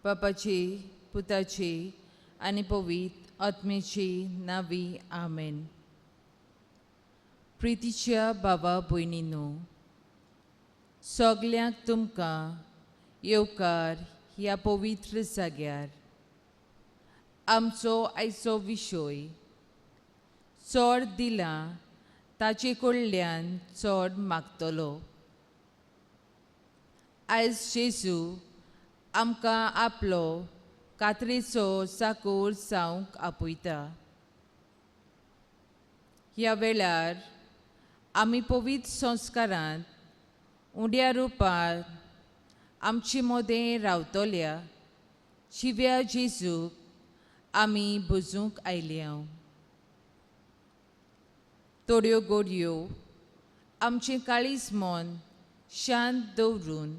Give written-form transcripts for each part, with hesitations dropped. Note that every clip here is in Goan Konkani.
बापाची पुताची आनी पवित्र आत्म्याची नावी आमेन. प्रितीच्या बाबा भयणीनो, सगल्यांक तुमकां येवकार ह्या पवित्र जाग्यार. आमचो आयचो विशय चड दिलां ताचे कडल्यान चड मागतलो. आयज जेजू आमकां आपलो कात्रेचो चाकोर जावंक आपयता. ह्या वेळार आमी पवित्र संस्कारांत उंड्या रुपांत आमचे मदें रावतल्या जिव्या जेजूक आमी भजूंक आयल्या. थोड्यो गोडयो आमचें काळीज मन शांत दवरून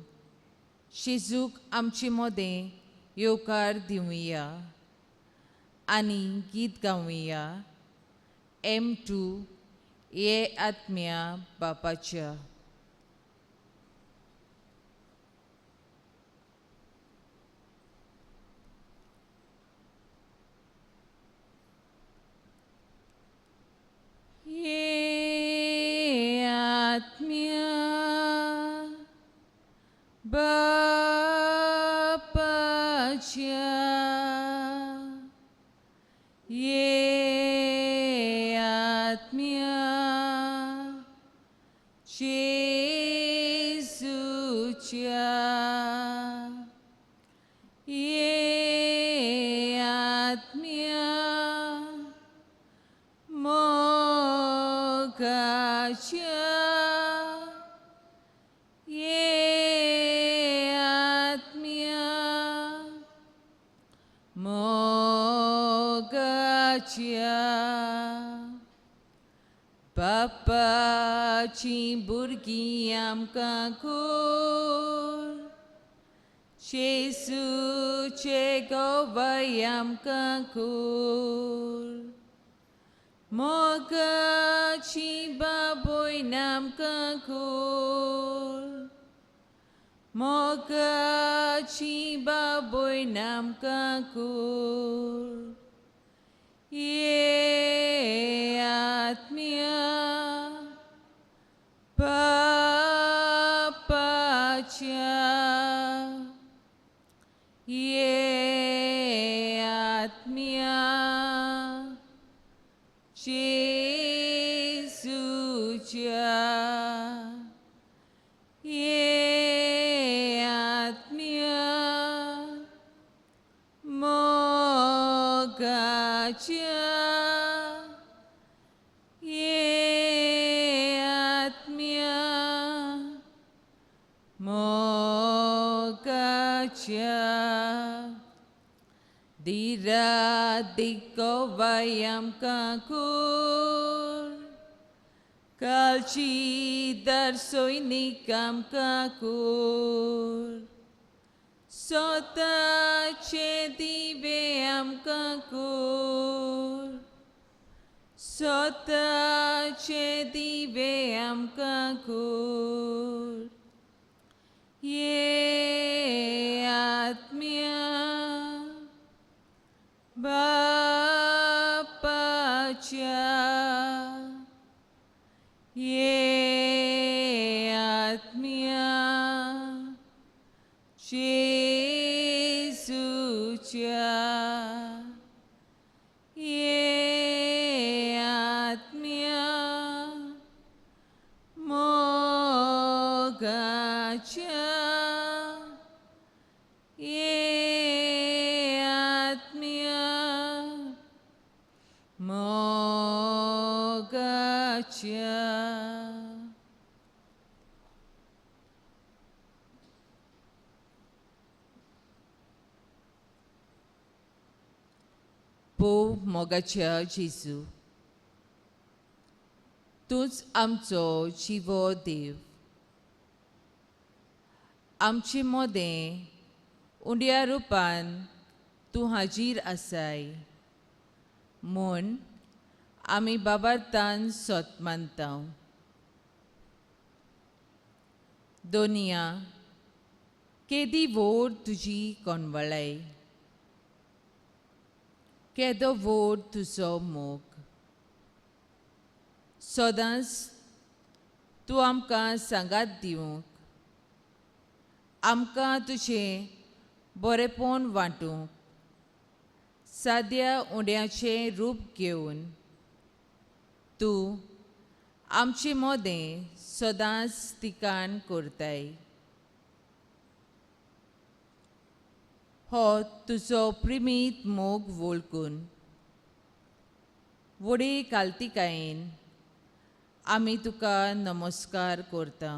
जेजूक आमचे मदें येवकार दिवया आनी गीत गावया M2 ये आत्म्या बापाच्या. ये आत्म्या बापाच्या, ये आत्म्या जेजूच्या, ये आत्म्या मोगाच्या, ये आत्म्या मोगाच्या. बापाची भुरगीं आमकां कोर, जेजूचे गवाय आमकां कोर, मोगाची बाबोय आमकां कोर, मोगाची बाबोय आमकां कोर. ये आत्म्या बापाच्या, ये आत्म्या जेजूच्या, ये आत्म्या मोगाच्या, ये आत्म्या मोगाच्या. दिरा दिकोवाय आमकां कोर, कालची सैनीक आमकां कोर, स्वताचे दिवे आमकां कोर, स्वताचे दिवे आमकां कोर. ये आत्म्या बापाच्या, ये आत्म्या जेजूच्या, ये आत्म्या मोगाच्या, ये आत्म्या मोगाच्या. भोव मोगाच्या जेजू, तूंच आमचो जिवो देव. आमचे मदें उंड्या रुपान तूं हाजीर आसाय म्हूण आमी बाबार्थान सोत मानता. दोनिया केदी व्हड तुजी कोणवळाय, केदो व्हड तुजो मोग. सदांच तूं आमकां सांगात दिवंक, आमकां तुजें बरेपण वांटूंक साद्या उंड्याचें रूप घेवन तूं आमचे मदें सदांच ठिकाण करताय. हो तुजो प्रिमीत मोग वळखून व्हडे कालतिकायेन आमी तुका नमस्कार करता.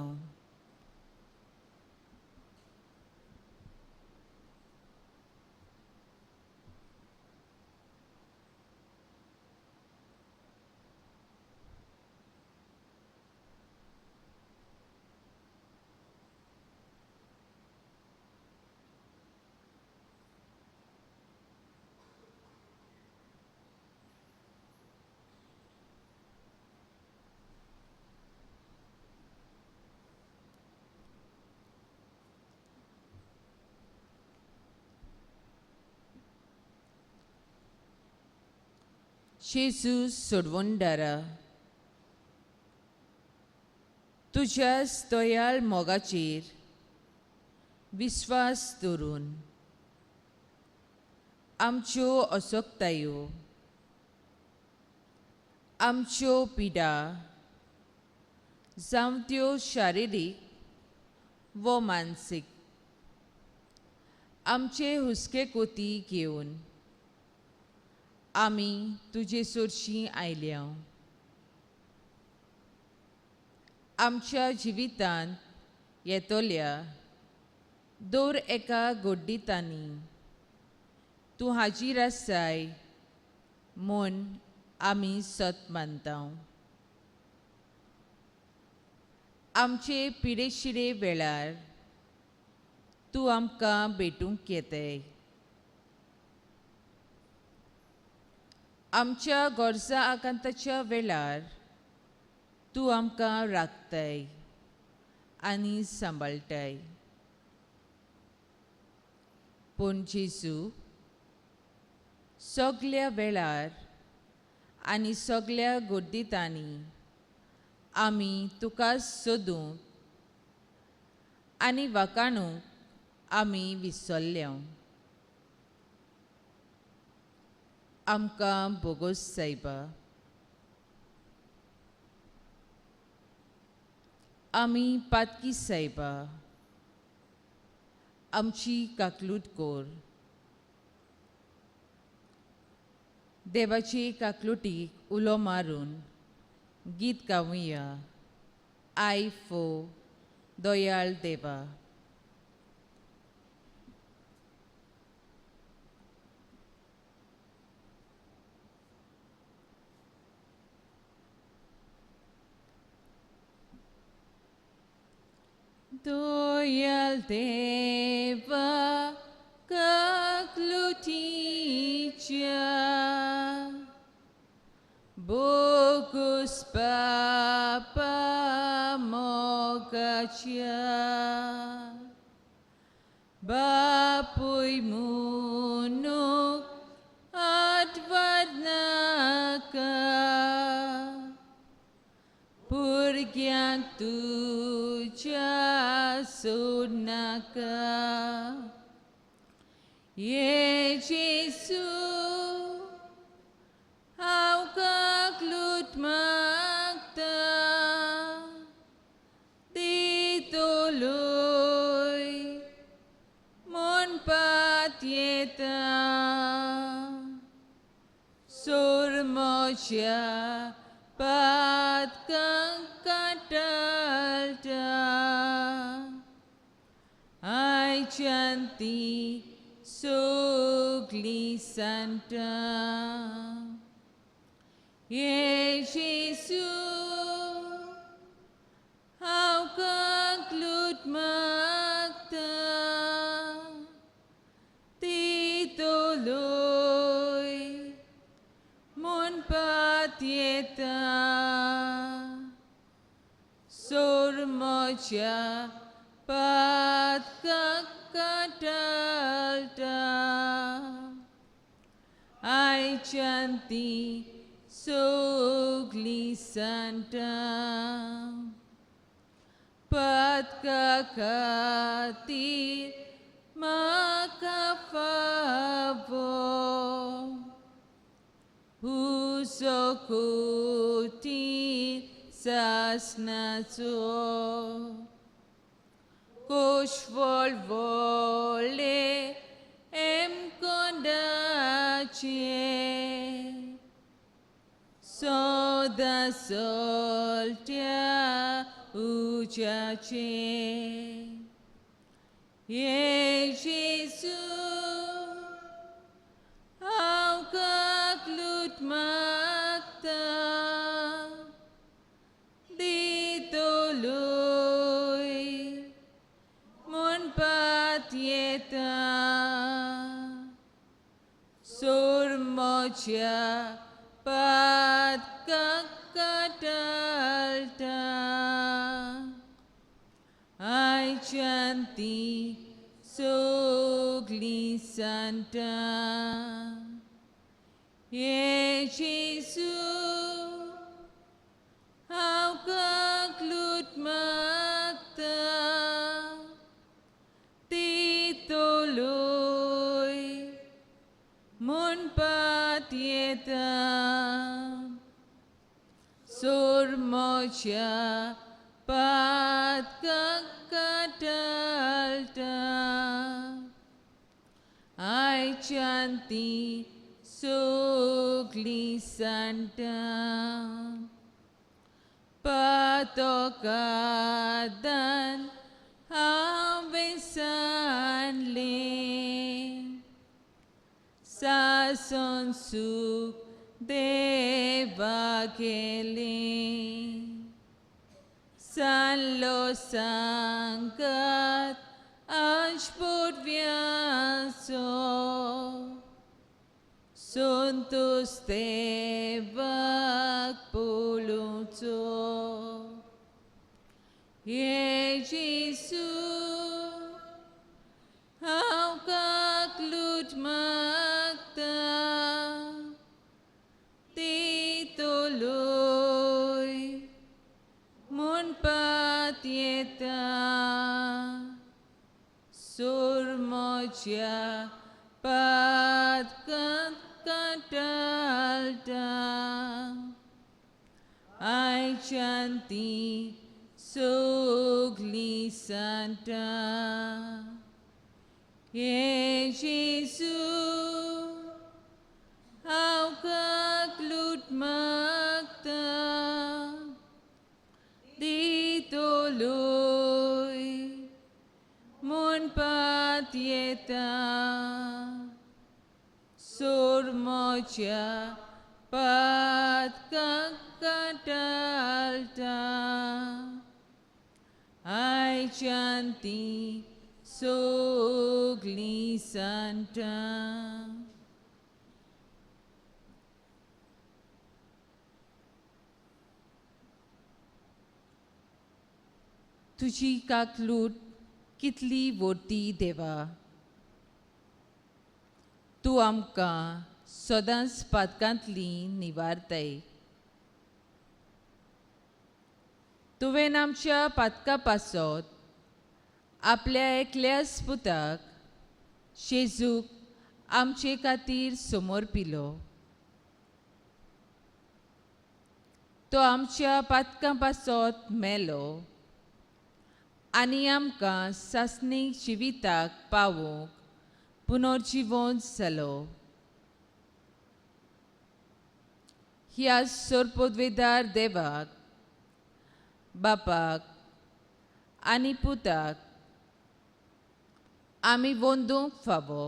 जेजू सोडवणदारा, तुज्या दयाळ मोगाचेर विस्वास दवरून आमच्यो असक्तायो, आमच्यो पिडा, जावं त्यो शारिरीक व मानसीक, आमचे हुस्के कोती घेवन आमी तुजे सोरशीं आयल्या. आमच्या जिवितांत येतल्या दर एका गोड्डितांनी तूं हाजीर आसाय म्हूण आमी सत मानता. आमचे पिडेशिडे वेळार तूं आमकां भेटूंक येताय. आमच्या गरजा आकांताच्या वेळार तूं आमकां राखताय आनी सांबाळटाय. पूण जेजू, सगल्या वेळार आनी सगल्या गोड्डितांनी आमी तुका सोदूंक आनी वाकाणूंक आमी विसरल्या. आमकां बोगोस सायबा, आमी पातकी सायबा, आमची काकलूट कोर. देवाची काकलुटीक उलो मारून गीत गावया. I फो दयाळ देवा. दयाळ देवा काकलुटीच्या बोगस पापा मोगाच्या बापूय म्हणूंक आठवण नाका, भुरग्यांक तुज्या सोडनाका. ये जेजू, हांव काकलूट मागता, दितलोय म्हूण पातयेता. सोर म्हज्या पातकांक कांटाळटा, आयच्यान ती सगलीं सांडटा. ये जेजू, हांव काकलूट मागता, दितलोय म्हूण पातयेता. सोर म्हज्या पातकांक काडटा आयच्यान ती सगळीं सांडटा पातका खातीर म्हाका फावो हुसो कोटीर सासणाचो कोशवळ वोले एमकोंडाचे सदां सोलट्या उज्याचे हे जेजू हांव काकलूट मागता दितलोय म्हूण पातयेता सोर म्हज्या पातकाक काडटा आयच्यान ती सगळीं सांडटा हे जेजू हांव काकलूट मागता दितलोय म्हूण पातयेता सोर म्हज्या पातकाक काडटा आयच्यान ती सगळीं सांडटा पातोकादान हांवें सांडलें सासन सूख देवा गेलें सांडलो सांगात आज पुरव्याचो संतोस देवाक पळोवचो हे जेजू हांव काकलूट मागता दितलोय म्हूण पातयेता सोर म्हज्या पातकाक काडटा आयच्यान ती सगळीं सांडटा हे जेजू हांव काकलूट मागता दितलोय म्हूण पातयेता सोर म्हज्या पातकाक काडटा आयच्यान ती सगळीं सांडटा. तुजी काकलूट कितली व्हडली देवा, तूं आमकां सदांच पातकांतली निवारताय. तुवें आमच्या पातका पासत आपल्या एकल्याच पुताक जेजूक आमचे खातीर समर्पिलो. तो आमच्या पातकां पासत मेलो आनी आमकां सासणीक जिविताक पावोवंक पुनर्जिवंत जालो. ह्या सरपदवेदार देवाक, बापाक आनी पुताक आमी वंदूंक फावो.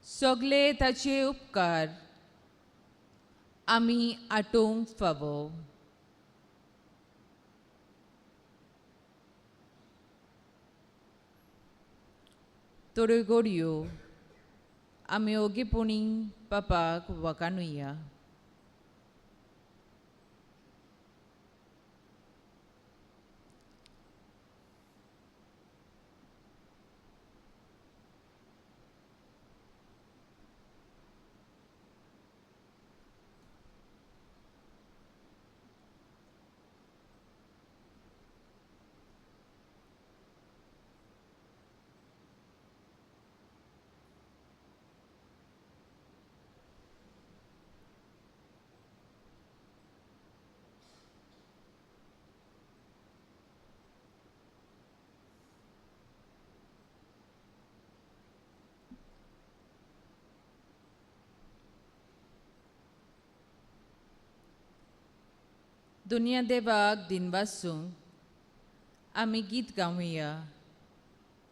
सगळे ताचे उपकार आमी आटोवंक फावो. थोड्यो घडयो आमी ओगीपणी पापाक वकाणुया. दुनिया देवाक दिनवासूंक आमी गीत गावया।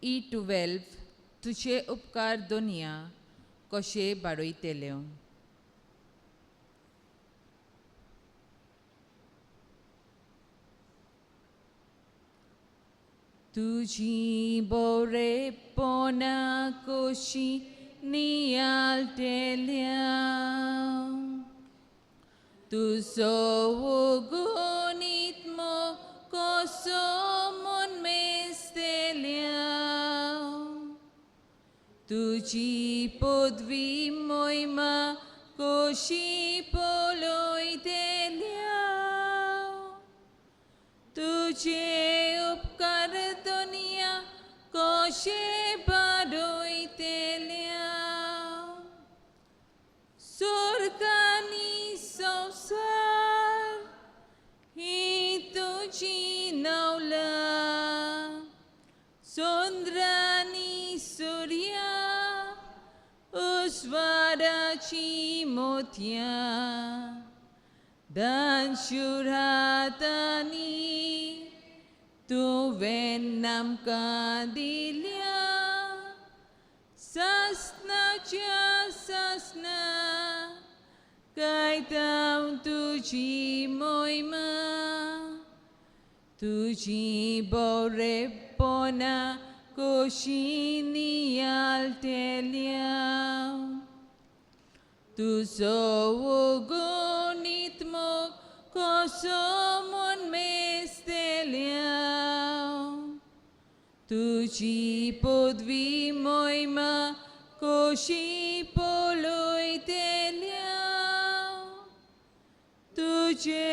E12 तुजे उपकार दुनिया कशे बाडयतल्यो। तुजी बरेपणा कशी नियाळटेल्या, तुजो गुणीत मोग कसो म्हूण मेजतल्या, तुजी पदवी मोहिमा कशी पळयतल्या, तुजे उपकार दुनिया कशे बाडयतल्या, स्वर्गानी संवसार ही तुजी नवला, चंद्रानी सुर्या उजवाडाची मोतयां, दानशूर हातांनी तुवें आमकां दिल्या, सासणाच्या सासणा गायता तुजी मोहिमा, तुजी बरेपणा कशी नियाळटेल्या, तुजो गुणीत मोग कसो म्हूण मेजतल्या, तुजी पदवी मोहिमा कशी पळयतल्या, तुजे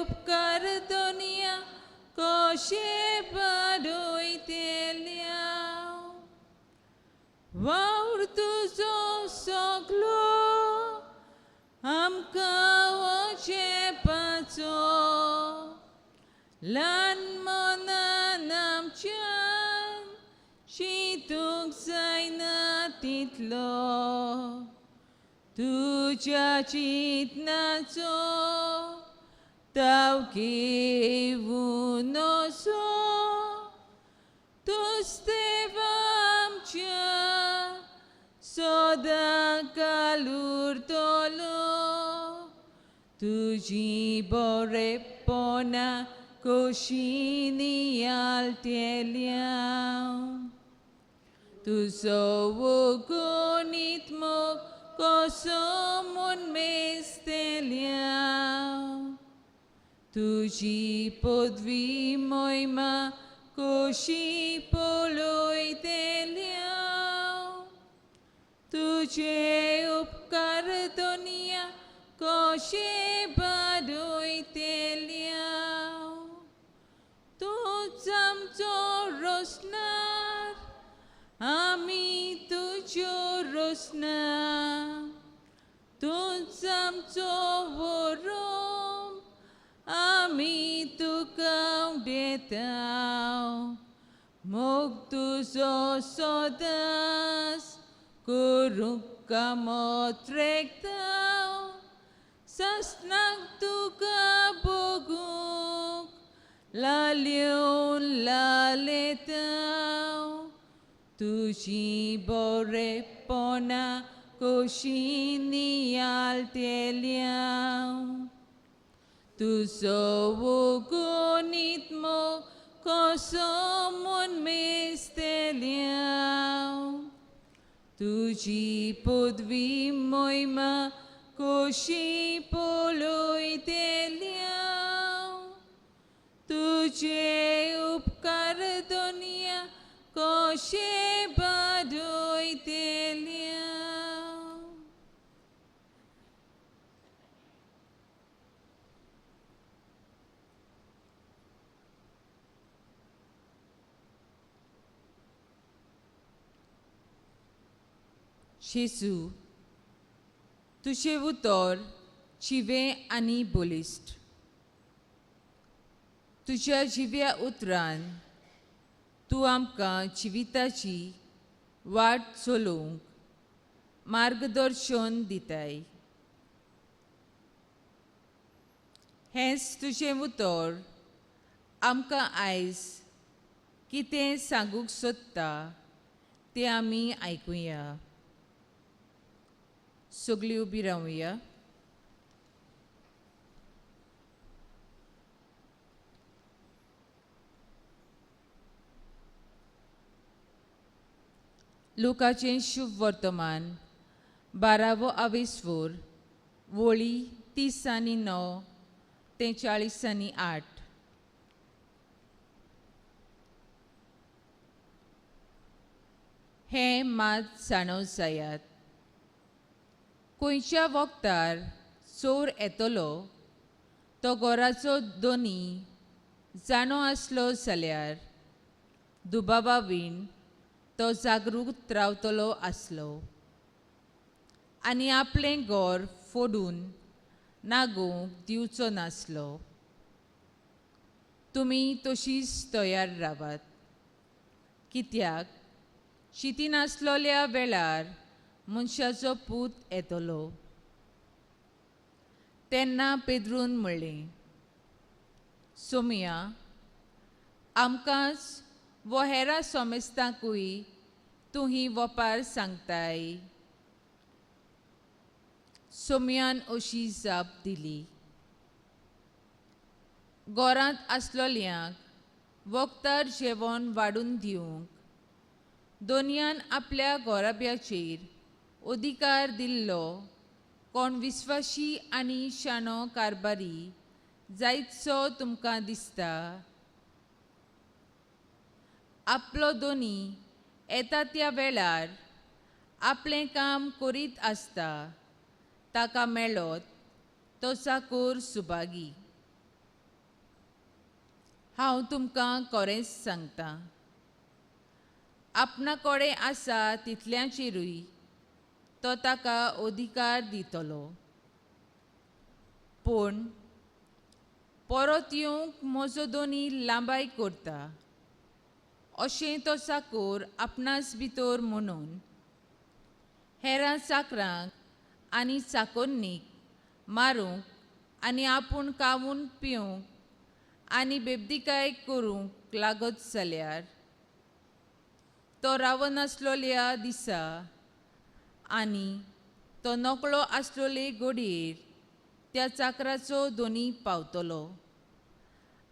उपकार दुनिया कशे बाडयतल्या, वावर तुजो सगलो आमकां वचेपाचो, ल्हान मनान आमच्यान चिंतूंक जायना तितलो, तुज्या चिंतनाचो ताव घेवन असो, तूंच देवा आमच्या सदां काल उरतलो, तुजी बरेपणा कशी नियाळटेल्या, तुजो गुणीत मोग कसो म्हूण मेजतल्या, तुजी पदवी मोहिमा कशी पळयतल्या, तुजे उपकार दुनिया कशे बाडयतल्या, तूंच आमचो रोसणार आमी तुज्यो रोसणार, तूंच आमचो वरोम आमी तुका उडयता, मोग तुजो सदांच करूंक कामत रेगता, सासणाक तुका भोगूंक लाल्योन लालेता, तुजी बरेपणा कशी नियाळटेल्या, तुजो गुणीत मोग कसो म्हूण मेजतल्या, तुजी पदवी मोहिमा कशी पळयतल्या, तुजे उपकार दुनिया कशे बाडयतल्या। जेजू तुजें उतर जिवें आनी बळिश्ट, तुज्या जिव्या उतरान तूं आमकां जिविताची वाट चलोवंक मार्गदर्शन दिताय। हेंच तुजें उतर आमकां आयज कितें सांगूंक सोदता तें आमी आयकुया. सगळीं उबी रावया. लुकाचें शुभ वर्तमान 12वो आवेस्वोर वळी 30 आनी 9 ते 40 आनी 8. हें मात जाणो जायात, खंयच्या वखदार चोर येतलो तो घराचो दोनी जाणो आसलो जाल्यार दुबावा वीण तो जागृत रावतलो आसलो आनी आपलें घर फोडून नागोवंक दिवचो नासलो. तुमी तशीच तयार रावात, कित्याक चिंतिनासलोल्या वेळार मनशाचो पूत येतलो. तेन्ना पेद्रून म्हणलें, सोमया, आमकांच वो हेरा सोमेस्तांकूय तूं ही वपार सांगताय. सोमयान अशी जाप दिली, घरांत आसलोल्यांक वखदार जेवण वाडून दिवंक दोनयान आपल्या गोराब्याचेर अधिकार दिल्लो कोण विस्वाशी आनी शाणो कारभारी जायतसो तुमकां दिसता. आपलो दोनी येता त्या वेळार आपलें काम करीत आसता ताका मेळत तो चाकोर सुभागी. हांव तुमकां खरेंच सांगता, आपणा कडेन आसा तितल्यांचेरूय तो ताका अधिकार दितलो. पूण परत येवंक म्हजो दोनी लांबाय करता अशें तो चाकोर आपणाच भितर म्हणून हेरां चाकरांक आनी चाकोन्नीक मारूंक आनी आपूण खावून पिवंक आनी बेबदिकाय करूंक लागत जाल्यार तो रावनासलोल्या दिसा आनी तो नकळो आसलोले घडयेर त्या चाकराचो दोनी पावतलो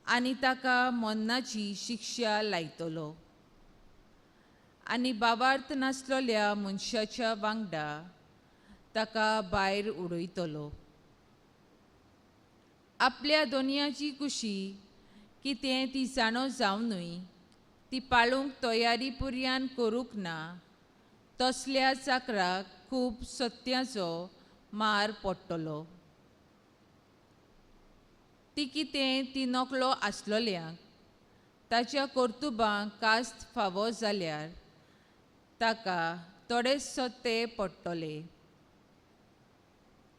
आनी ताका मरणाची शिक्षा लायतलो आनी बाबार्थ नासलोल्या मनशाच्या वांगडा ताका भायर उडयतलो. आपल्या दोनयाची कुशी कितें ती जाणो जावनूय ती पाळूंक तयारी पुर्यान करूंक ना तसल्या चाकराक खूब सत्याचो मार पडटलो. ती कितें ती नकळो आसलोल्यांक ताच्या कर्तुबांक कास्त फावो जाल्यार ताका थोडे सत्ते पडटले.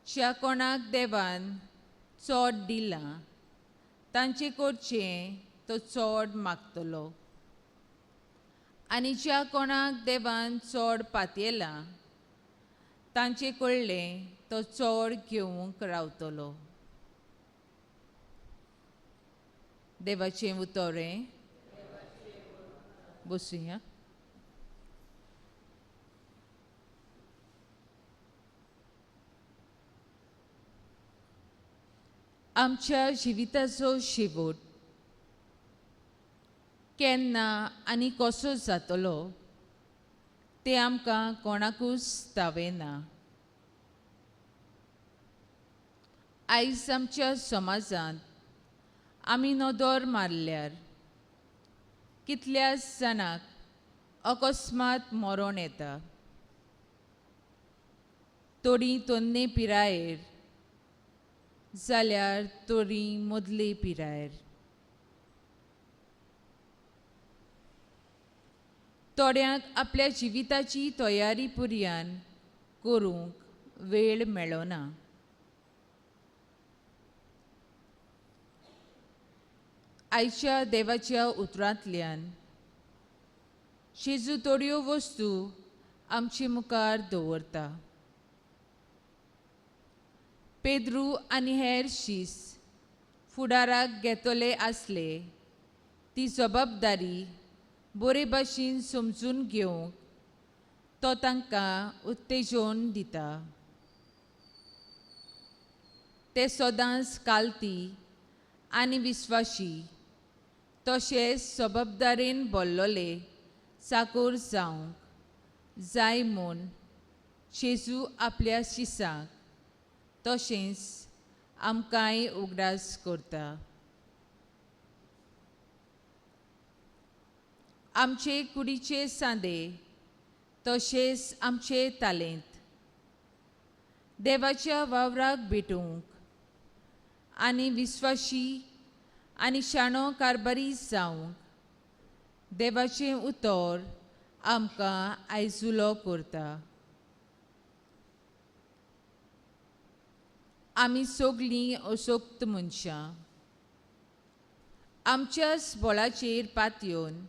ज्या कोणाक देवान चड दिलां तांचे कडचें तो चड मागतलो आनी ज्या कोणाक देवान चड पातयेलां तांचे कडलें तो चड घेवंक रावतलो. देवाचें उतरें. बसुया. आमच्या जिविताचो शेवट केन्ना आनी कसो जातलो तें आमकां कोणाकूच तावेना. आयज आमच्या समाजांत आमी नदर मारल्यार कितल्याच जाणांक अकस्मात मरण येता. थोडीं तन्ने पिरायेर जाल्यार थोडीं मदले पिरायेर. थोड्यांक आपल्या जिविताची तयारी पुर्यान करूंक वेळ मेळना. आयच्या देवाच्या उतरांतल्यान जेजू थोड्यो वस्तू आमचे मुखार दवरता. पेद्रू आनी हेर शीस फुडाराक घेतले आसले ती जबाबदारी बरे भाशेन समजून घेवंक तो तांकां उत्तेजन दिता. ते सदांच कालती आनी विस्वाशी तशेंच जबाबदारेन बोल्लोले चाकोर जावंक जाय म्हूण जेजू आपल्या शिसांक तशेंच आमकांय उगडास करता. आमचे कुडीचे सांदे तशेंच आमचे तालेंत देवाच्या वावराक भेटूंक आनी विस्वाशी आनी शाणो कारबारी जावंक देवाचें उतर आमकां आयजुलो करता. आमी सगळीं असक्त मनशां आमच्याच बळाचेर पातयेवन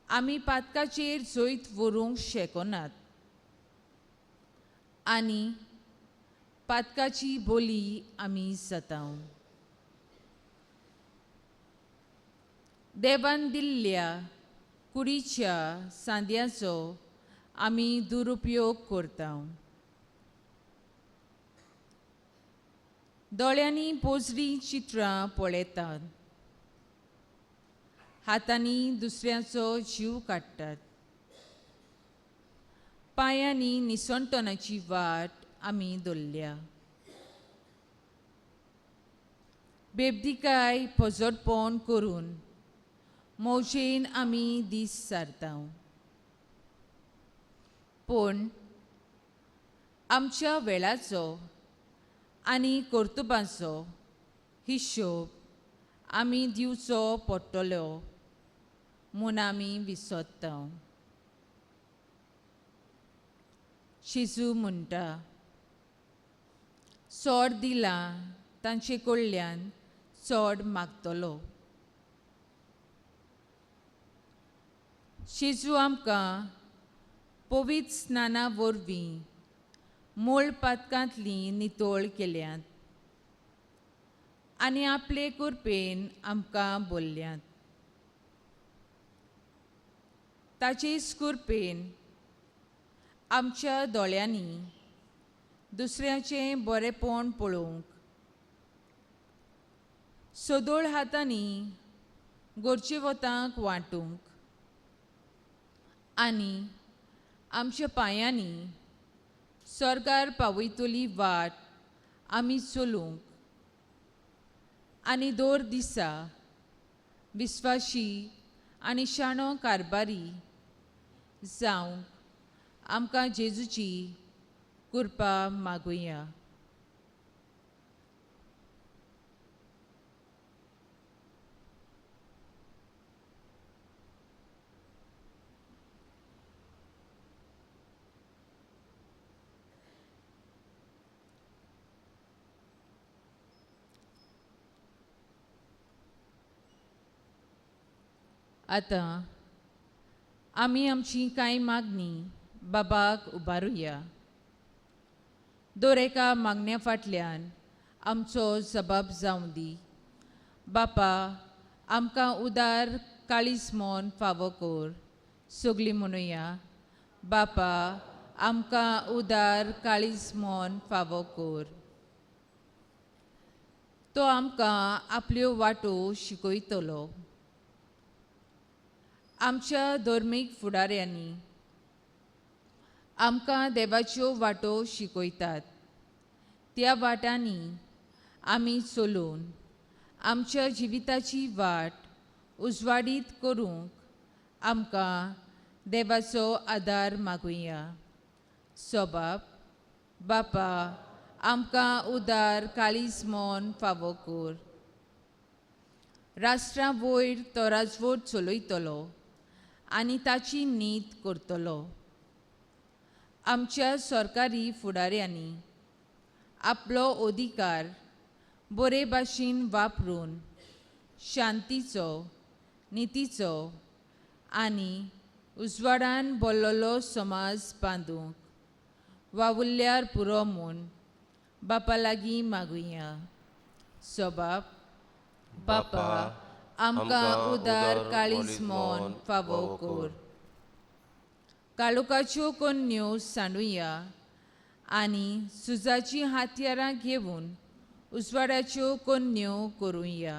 आमी पातकाचेर जैत व्हरूंक शकनात आनी पातकाची बोली आमी जाता. देवान दिल्ल्या कुडीच्या सांद्याचो आमी दुरुपयोग करता. दोळ्यांनी पोजडी चित्रां पळयतात, हातांनी दुसऱ्याचो जीव काडटात, पांयांनी निसणटणाची वाट आमी दवरल्या. बेबदीकाय पोजडपण करून मौजेन आमी दीस सारता. पूण आमच्या वेळाचो आनी कर्तुबांचो हिशोब आमी दिवचो पडटलो म्हूण आमी विसरता. जेजू म्हणटा, चड दिलां तांचे कडल्यान चड मागतलो. जेजू आमकां पवित्र स्नाना वरवीं मूळ पातकांतली नितळ केल्यात आनी आपले कृपेन आमकां बोल्ल्यात. ताचेच कृपेन आमच्या दोळ्यांनी दुसऱ्याचें बरेपण पळोवंक, सदोळ हातांनी गरजेवतांक वांटूंक आनी आमच्या पांयांनी स्वर्गार पावयतली वाट आमी चलूंक आनी दर दिसा विस्वाशी आनी शाणो कारबारी जावंक आमकां जेजूची कृपा मागुया. आतां आमी आमची कांय मागणी बाबाक उबारुया. दर एका मागण्या फाटल्यान आमचो जबाब जावं दी. बापा आमकां उदार काळीज मन फावो कर. सगळीं म्हणुया, बापा आमकां उदार काळीज मन फावो कर. तो आमकां आपल्यो वाटो शिकयतलो. आमच्या धर्मीक फुडाऱ्यांनी आमकां देवाच्यो वाटो शिकयतात. त्या वाटांनी आमी चलून आमच्या जिविताची वाट उजवाडीत करूंक आमकां देवाचो आदार मागुया. सोबाब बापा आमकां उदार काळीज मन फावो कर. राष्ट्रां वयर तो राजवट चलयतलो आनी ताची नीत करतलो. आमच्या सरकारी फुडाऱ्यांनी आपलो अधिकार बरे भाशेन वापरून शांतीचो, नितीचो आनी उजवाडान भरलेलो समाज बांदूंक वावुरल्यार पुरो म्हूण बापा लागीं मागुया. सोबाब बापा आमकां उदार काळीज मन फावो कर. काळोखाच्यो कोन्न्यो सांडुया आनी सुजाचीं हातयारां घेवन उजवाडाच्यो कोन्न्यो करुया.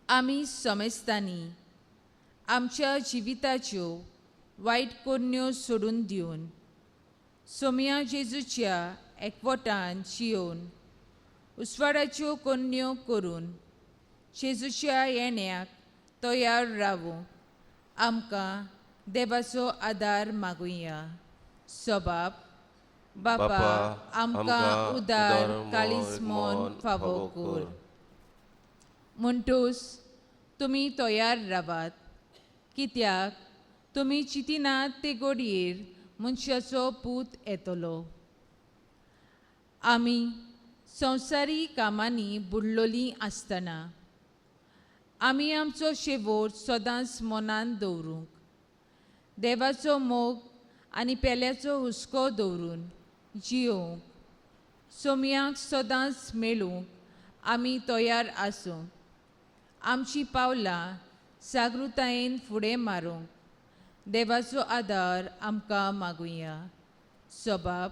आमी समेस्तांनी आमच्या जिविताच्यो वायट कोन्न्यो सोडून दिवन सोमया जेजूच्या एकवटान जियोवन उजवाडाच्यो कोन्न्यो करून जेजूच्या येण्याक तयार रावूंक आमकां देवाचो आदार मागुया. सोबाब बापा आमकां उदार काळीज मन फावो कर. म्हणटूच तुमी तयार रावात, कित्याक तुमी चिंतिनात ते गोडयेर मनशाचो पूत येतलो. आमी संवसारी कामांनी बुडलोलीं आसतना आमी आमचो शेवट सदांच मनांत दवरूंक देवाचो मोग आनी पेल्याचो हुस्को दवरून जियोवंक सोमयाक सदांच मेळूंक आमी तयार आसूंक आमचीं पावलां जागृतायेन फुडें मारूंक देवाचो आदार आमकां मागुया. सोबाब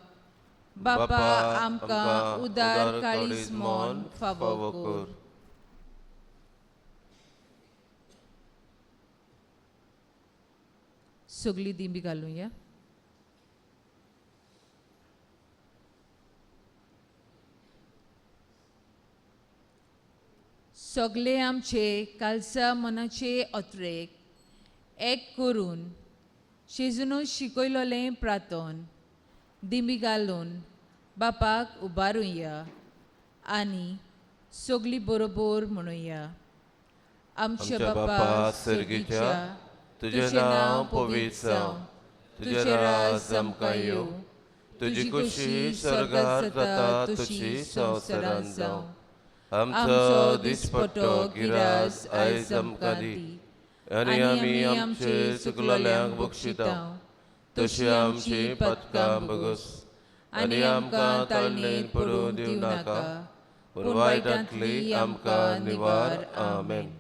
बापा आमकां उदार काळीज मन फावो कर. सगळी दिंबी घालुया. सगळे आमचे कालसा मनाचे अत्रेक एक करून शेजून शिकयलोलें प्रातोन दिंबी घालून बापाक उबारुया आनी सगळीं बरोबर म्हणुया. आमच्या बापा सर्गीच्या, तुजें नांव पवित्र जावं, तुजें राज आमकां येवं, तुजी खुशी स्वर्गार जाता तशी संवसारांत जावं. आमचो दिसपट्टो गिरास आयज आमकां दी आनी आमी आमचे चुकलोल्यांक बक्षिता तशी आमची पदकां बगस आनी आमकां ताळणेन पडूं दिवं नाका, पूण वायटांतली आमकां निवार. आमेन.